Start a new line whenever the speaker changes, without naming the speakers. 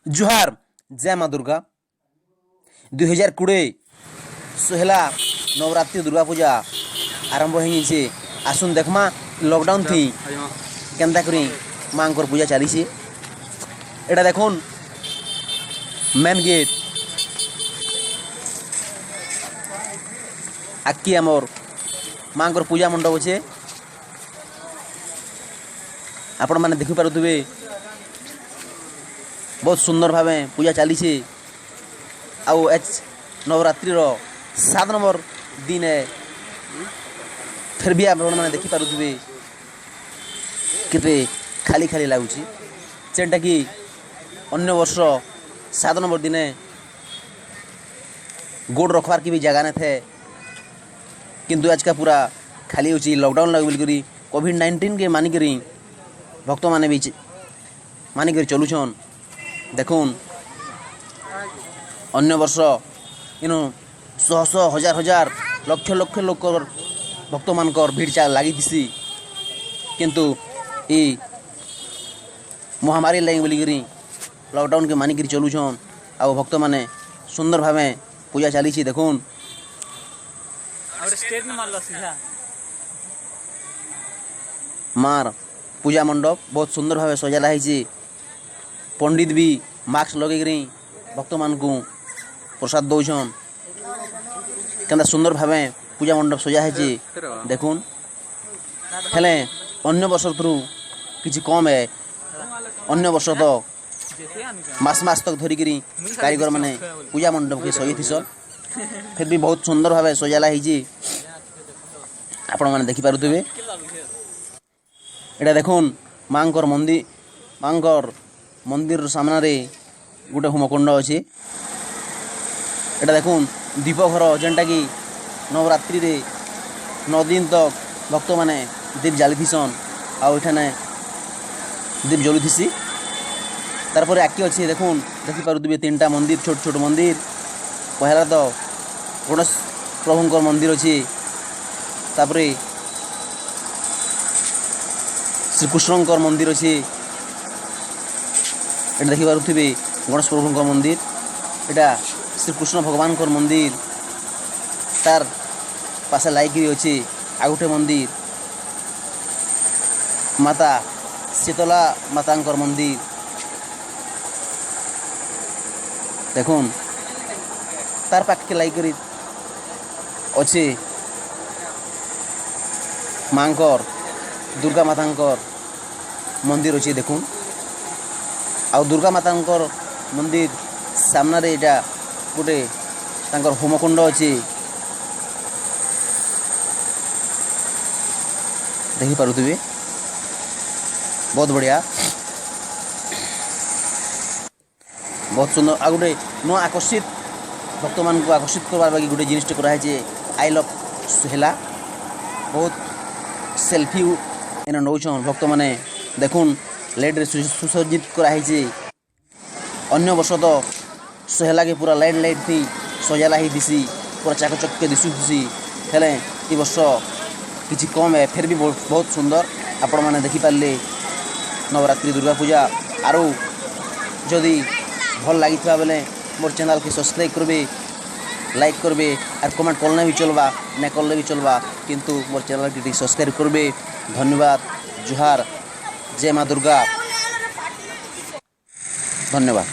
ଜୁହାର, ଜୟ ମା ଦୁର୍ଗା। 2020 ସୋହେଲା ନବରାତ୍ରି ଦୁର୍ଗା ପୂଜା ଆରମ୍ଭ ହେଇଯାଇଛେ। ଆସୁନ୍ ଦେଖ୍ମା, ଲକଡାଉନ୍ ଥି କେନ୍ତା କରି ମାଙ୍କର ପୂଜା ଚାଲିছে। এটা দেখুন মেন গেট। ଆଗ୍କି ଆମର୍ ମାଙ୍କର ପୂଜା ମଣ୍ଡପ ଅଛେ। ଆପଣମାନେ ଦେଖିପାରୁଥିବେ, ବହୁତ ସୁନ୍ଦର ଭାବେ ପୂଜା ଚାଲିছে। ଆଉ ଏଚ୍ ନବରାତ୍ରିର 7 ନମ୍ବର ଦିନେ ଫେର୍ ବି ଆପଣମାନେ ଦେଖିପାରୁଥିବେ, କେତେ ଖାଲି ଖାଲି ଲାଗୁଛି, ଯେନ୍ଟାକି ଅନ୍ୟ ବର୍ଷ 7 ନମ୍ବର ଦିନେ ଗୋଡ଼ ରଖବାର୍ କି ବି ଜାଗା ନାଇଁ। କିନ୍ତୁ ଆଜକା ପୁରା ଖାଲି ଅଛି, ଲକଡାଉନ୍ ଲାଗି ବୋଲିକରି କୋଭିଡ଼-19କେ ମାନିକରି ଭକ୍ତମାନେ ବି ମାନିକରି ଚଲୁଛନ୍। ଦେଖୁନ୍, ଅନ୍ୟ ବର୍ଷ ଇନୁ ଶହ ଶହ, ହଜାର ହଜାର, ଲକ୍ଷ ଲକ୍ଷ ଲୋକର ଭକ୍ତମାନଙ୍କର ଭିଡ଼ ଲାଗିଥିସି। କିନ୍ତୁ ଇ ମହାମାରୀ ଲାଗି ବୋଲିକରି ଲକଡାଉନ୍କେ ମାନିକରି ଚଲୁଛନ୍ ଆଉ ଭକ୍ତମାନେ ସୁନ୍ଦର ଭାବେ ପୂଜା ଚାଲିଛି, ଦେଖୁନ୍।
ଆଉ ଷ୍ଟେଟ୍ ମାରଲ ସିଧା।
ମାର ପୂଜା ମଣ୍ଡପ ବହୁତ ସୁନ୍ଦର ଭାବେ ସଜାଲା ହେଇଛି। ପଣ୍ଡିତ ବି ମାସ୍କ ଲଗେଇକିରି ଭକ୍ତମାନଙ୍କୁ ପ୍ରସାଦ ଦଉଛନ୍। କେନ୍ତା ସୁନ୍ଦର ଭାବେ ପୂଜା ମଣ୍ଡପ ସଜା ହେଇଛି, ଦେଖୁନ୍। ହେଲେ ଅନ୍ୟ ବର୍ଷଠୁ କିଛି କମ୍ ଏ। ଅନ୍ୟ ବର୍ଷ ତ ମାସ ମାସ ତକ ଧରିକିରି କାରିଗର ମାନେ ପୂଜା ମଣ୍ଡପକେ ସଜେଇଥିସନ୍। ଫିର୍ ବି ବହୁତ ସୁନ୍ଦର ଭାବେ ସଜାଲା ହେଇଛି, ଆପଣମାନେ ଦେଖିପାରୁଥିବେ। ଏଇଟା ଦେଖୁନ୍ ମାଙ୍କର ମନ୍ଦିର। ମାଙ୍କର ମନ୍ଦିର ସାମ୍ନାରେ ଗୋଟେ ହୋମକୁଣ୍ଡ ଅଛି। ଏଇଟା ଦେଖୁନ୍ ଦୀପ ଘର, ଯେନ୍ଟାକି ନବରାତ୍ରିରେ 9 ଦିନ ତକ୍ ଭକ୍ତମାନେ ଦୀପ ଜାଲିଥିସନ୍ ଆଉ ଏଠାନେ ଦୀପ ଜଲୁଥିସି। ତାରପରେ ଆଗ୍କେ ଅଛି, ଦେଖୁନ୍, ଦେଖିପାରୁଥିବେ, ତିନିଟା ମନ୍ଦିର, ଛୋଟ ଛୋଟ ମନ୍ଦିର। ପହେଲା ତ ଗଣେଶ ପ୍ରଭୁଙ୍କର ମନ୍ଦିର ଅଛି, ତାପରେ ଶ୍ରୀକୃଷ୍ଣଙ୍କର ମନ୍ଦିର ଅଛି। ଏଟା ଦେଖିପାରୁଥିବେ ଗଣେଶ ପ୍ରଭୁଙ୍କ ମନ୍ଦିର, ଏଟା ଶ୍ରୀକୃଷ୍ଣ ଭଗବାନଙ୍କର ମନ୍ଦିର। ତାର ପାଶେ ଲାଗିକିରି ଅଛି ଆଉ ଗୋଟେ ମନ୍ଦିର, ମାତା ଶୀତଲା ମାତାଙ୍କର ମନ୍ଦିର। ଦେଖୁନ୍, ତାର ପାଖକେ ଲାଗିକରି ଅଛି ମାଙ୍କର, ଦୁର୍ଗା ମାତାଙ୍କର ମନ୍ଦିର ଅଛି, ଦେଖୁନ୍। ଆଉ ଦୁର୍ଗା ମାତାଙ୍କର ମନ୍ଦିର ସାମ୍ନାରେ ଏଇଟା ଗୋଟେ ତାଙ୍କର ହୋମକୁଣ୍ଡ ଅଛି, ଦେଖିପାରୁଥିବେ। ବହୁତ ବଢ଼ିଆ, ବହୁତ ସୁନ୍ଦର। ଆଉ ଗୋଟେ ନୂଆ ଆକର୍ଷିତ, ଭକ୍ତମାନଙ୍କୁ ଆକର୍ଷିତ କରବାର ଲାଗି ଗୋଟେ ଜିନିଷଟେ କରାହେଇছে, I love Sohela. ବହୁତ ସେଲ୍ଫି ଏନେ ନଉଛନ୍ ଭକ୍ତମାନେ। ଦେଖୁନ୍, ଲାଇଟ୍ରେ ସୁସଜ୍ଜିତ କରାହେଇছে। ଅନ୍ୟ ବର୍ଷ ତ ସୋହେଲାକେ ପୁରା ଲାଇଟ୍ ଲାଇଟ୍ ଥି ସଜାଲା ହେଇଥିସି, ପୁରା ଚାକଚକ୍ୟ ଦିଶୁଥିସି। ହେଲେ ଇ ବର୍ଷ କିଛି କମ୍ ଏ, ଫେର୍ ବି ବହୁତ ସୁନ୍ଦର। ଆପଣମାନେ ଦେଖିପାରିଲେ ନବରାତ୍ରି ଦୁର୍ଗା ପୂଜା। ଆରୁ ଯଦି ଭଲ୍ ଲାଗିଥିବା ବେଲେ ମୋର୍ ଚ୍ୟାନେଲ୍କେ ସବସ୍କ୍ରାଇବ୍ କରିବେ, ଲାଇକ୍ କରିବେ ଆର୍ କମେଣ୍ଟ କଲେ ବି ଚଲବା, ନାଇଁ କଲେ ବି ଚଲବା, କିନ୍ତୁ ମୋର୍ ଚ୍ୟାନେଲ୍କେ ଟିକେ ସବସ୍କ୍ରାଇବ୍ କରିବେ। ଧନ୍ୟବାଦ, ଜୁହାର, ଜୟ ମା ଦୁର୍ଗା, ଧନ୍ୟବାଦ।